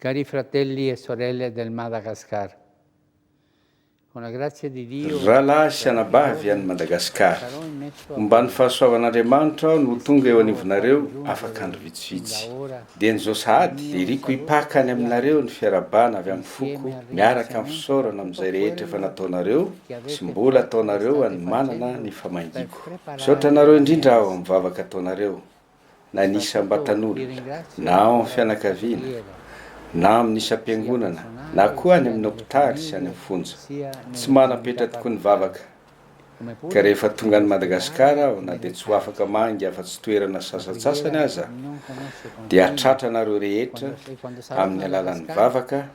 Cari fratelli e sorelle del Madagascar, con la grazia di Dio Rahalahy sy anabavy any Madagasikara, Omban'ny fahasoavan'Andriamanitra aho no tonga eo anivonareo afaka andro vitsivitsy. Dieny izao sahady, dia iriko hipaka any aminareo ny fiarahabana avy amin'ny foko miaraka amin'ny fisaorana amin'izay rehetra efa nataonareo sy mbola ataonareo hanomanana ny famangiako. Misaotra anareo indrindra aho amin'ny vavaka ataonareo. na ny isam-batan'olona, na ao amin'ny fianakaviana, na amin'ny isam-piangonana, na koa any amin'ny hopitaly sy any amin'ny fonja. Tsy manam-petra tokoa ny vavaka, ka rehefa tonga any Madagasikara aho, na dia tsy ho afaka mangy afa-tsy toerana sasantsasany aza, dia hatratra anareo rehetra amin'ny alalan'ny vavaka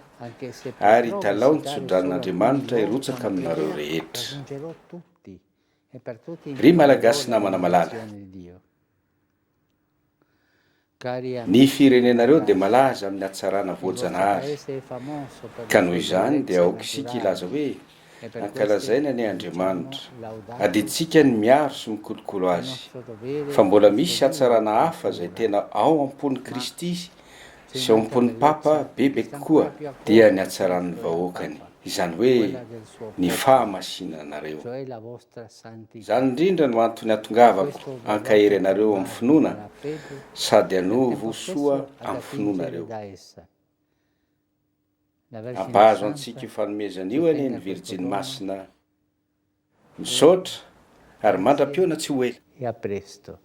ary hitalaho ny tsodranon'Andriamanitra hirotsaka aminareo rehetra. Ry Malagasy namana malala! Ny firenenareo dia malaza amin'ny hatsarana voajanahary, ka noho izany dia aoka isika hilaza hoe, Ankalazaina anie Andriamanitra! Adidintsika ny miaro sy mikolokolo azy. Fa mbola misy hatsarana hafa izay tena ao am-pon'i Kristy sy ao am-pon'ny Papa bebe kokoa, dia ny hatsaran'ny vahoakany, izany hoe ny fahamasinanareo. Izany indrindra no antony hatongavako hankahery anareo amin'ny finoana sady hanovo soa amin'ny finoanareo. Hampahazo antsika io fanomezana io anie ny Virjiny Masina. Misaotra ary mandra-pihaona tsy ho ela. E a presto.